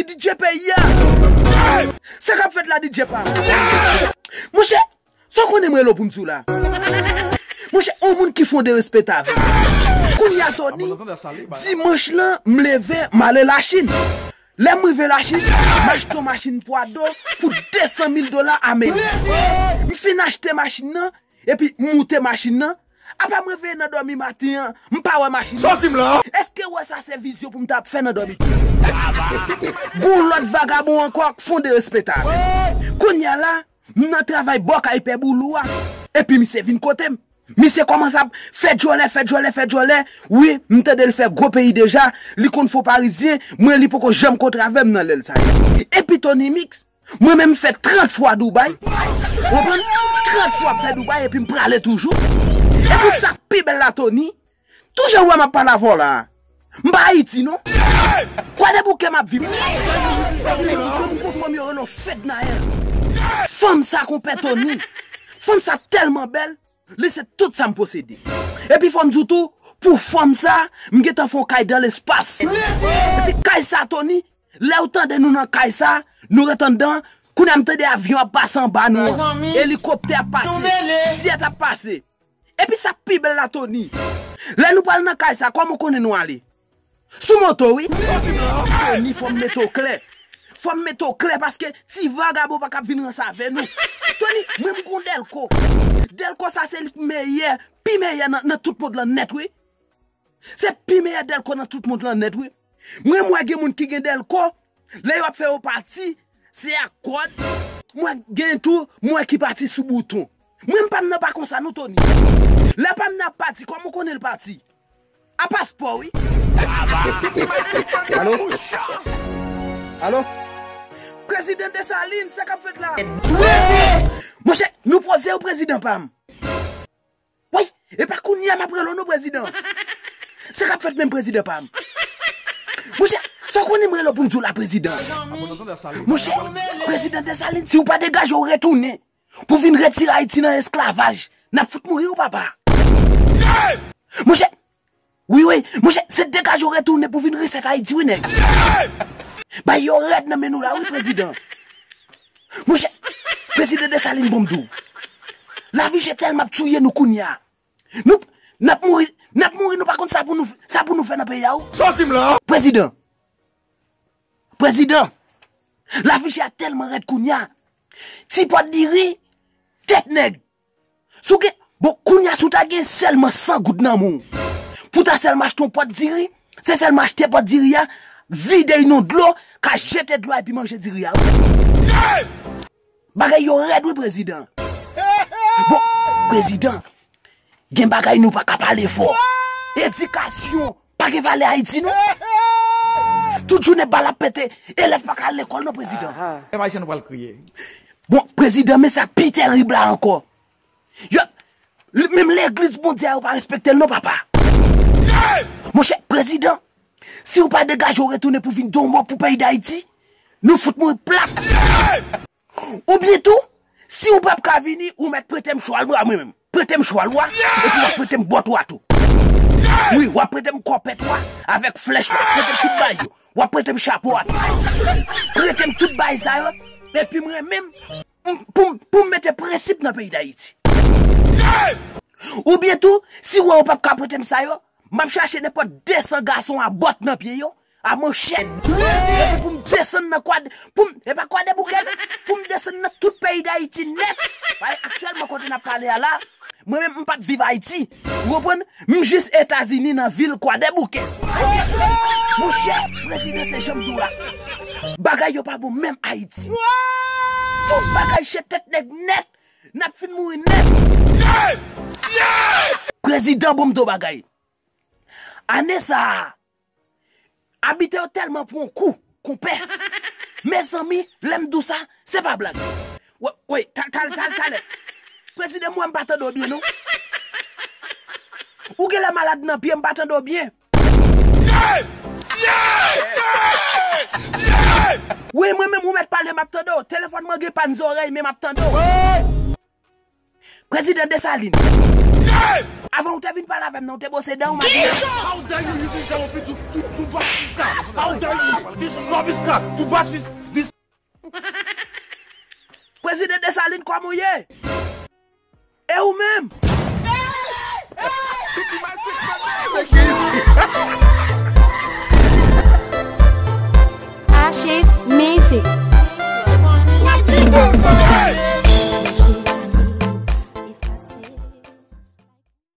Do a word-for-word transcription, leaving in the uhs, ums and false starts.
D J peyi a. Sa k ap fèt la, D J pa m? Monchè, sa w konnen m rele w pou m di w la? Monchè, yon moun ki fonde respè ta vle. Kounye a, Tony, dimanch lan, m leve, m ale Lachin. Lè m rive Lachin, m achte yon machin Prado pou de san mil dola ameriken. M fin achte machin nan, epi m moute machin nan. Apa m reveye nan dòmi maten an, m pa wè machin nan. Sòti m la! Èske w wè sa se vizyon pou m ta ap fè nan dòmi? Gon lòt vagabon ankò k fonde respè ta vle. Kounye a la, m nan travay bò kay Pè Boulou a. Epi misye vin kote m. Misye kòmanse ap fè djòlè, fè djòlè, fè djòlè. Wi, m tande l fè gwo peyi deja. Li konn fo parizyen, mwen li poko janm kontre avè m nan lè l sa yo. Epi Tony Mix, mwen menm m fè trant fwa Dubai. Ou konprann? Trant fwa m fè Dubai epi m prale toujou. Epi sa k pi bèl la, Tony, tou jan w wè m ap pale avè w la a, m pa Ayiti non. Kwadèboukè m ap viv. Mwen m gon fanm yo rele w Fednaelle. Fanm sa konpè Tony. Fanm sa tèlman bèl, li se tout sa m posede. Epi fò m di w tou, pou fanm sa, m gentan fè yon kay dan lespas. Epi kay sa, Tony, lè w tande nou nan kay sa, nou ret anndan, kounye a m tande avyon ap pase anba nou an. Elikoptè ap pase, jèt ap pase. Epi sa k pi bèl la, Tony, lè nou pral nan kay sa, kòman w konnen nou ale? Sou moto, wi. Tony, fò m mete w klè. Fò m mete w klè paske ti vagabon pa ka vin ranse avè nou. Tony, mwen m gon dèlko. Dèlko sa se li k meyè, pi meyè nan, nan tout mond lan nèt, wi. Se pi meyè dèlko nan tout mond lan nèt, wi. Mwen, m wè gen moun ki gen dèlko, lè yo ap fè yo pati, se ak kòd. Mwen gen tou, m wè ki pati sou bouton. Mwen, m pa m nan pa konsa non, Tony. Lè pa m nan ap pati, kòman w konnen l pati? A paspò, wi. Alo? Alo? Prezidan Desalin, sa k ap fèt la? Monchè, nou poze w, prezidan pa m. Wi, e pa kounye a m ap rele w non, prezidan. Sa k ap fèt menm, prezidan pa m? Monchè, sa w konnen m rele w pou m di w la, prezidan? Monchè, prezidan Desalin, si w pa degaje w retounen pou vin retire Ayiti nan esklavaj, n ap fout mouri wi, papa. Monchè, wi, wi, monchè, se degaje w retounen pou vin resèt Ayiti, wi, nèg. Bay yo rèd nan men nou la, wi, prezidan. Monchè, prezidan Desalin, bon m di w, lavi chè tèlman ap touye nou kounye a. Nou, n ap mouri, n ap mouri, nou pa konn sa pou nou, sa pou nou fè nan peyi a, wi. Sòti m la! Prezidan, prezidan, lavi chè a tèlman rèd kounye a. Ti pòt diri, tèt nèg. Si w gen, bon, kounye a, si w ta gen sèlman san goud nan men w, pou w ta sèlman achte yon pòt diri, se sèlman achte pòt diri a, vide y nan dlo, ka jete dlo a epi manje diri a, wi. Bagay yo rèd, wi, prezidan. Bon, prezidan, gen bagay nou pa ka pale fò. Edikasyon pa gen valè Ayiti, non. Tout jounen bal ap pete, elèv pa ka al lekòl, non, prezidan. Epa, jan nou pral kriye. Bon, prezidan, men sa k pi tèrib la ankò. Yo, menm legliz Bondye a, yo pa respekte l non, papa. Monchè, prezidan, si w pa degaje w retounen pou vin don mò pou peyi Dayiti, nou fout mouri plat. Oubyen tou, si w p ap ka vini, ou mèt prete m chwal mwen menm. Prete m chwal ou a, epi w ap prete m bòt ou a tou. Wi, w ap prete m kòpèt ou a, avèk flèch, w ap prete m tout bagay yo. W ap prete m chapo a tou. Prete m tout bagay sa yo, epi mwen menm, m, pou m, pou m mete prensip nan peyi Dayiti. Oubyen tou, si w wè w p ap ka prete m sa yo, m ap chache nenpòt de san gason a bòt nan pye yo, a manchèt. Epi pou m desann nan Kwad-, pou m, e pa Kwadèboukè non, pou m desann nan tout peyi Dayiti nèt. Paske aktyèlman kote n ap pale a la, mwen menm m p ap viv Ayiti. Ou konprann? M jis Etazini nan vil Kwadèboukè. Monchè, prezidan, se jan m di w la. Bagay yo pa bon menm Ayiti. Tout bagay chè tèt nèg nèt. N ap fin mouri nèt. Prezidan, bon m di w bagay. Ane sa a, abitè yo tèlman pran kou, konpè. Mezanmi, lè m di w sa, se pa blag. Wi, wi, ta-, ta-, ta-, talè. Prezidan, m wè m pa tande w byen, non. Ou genlè malad nan pye, m pa tande w byen. Wi, mwen menm, ou mèt pale, m ap tande w. Telefòn mwen gen pàn zòrèy, men m ap tande w. Prezidan Desalin. Avan ou te vin pale avè m nan, ou te bwose dan ou maten an. How dare you use your pitu to, to, to back sister? How dare you? This is rubbish car. To bash this, this. Prezidan Desalin, kòman w ye? E ou menm? Ache mizik.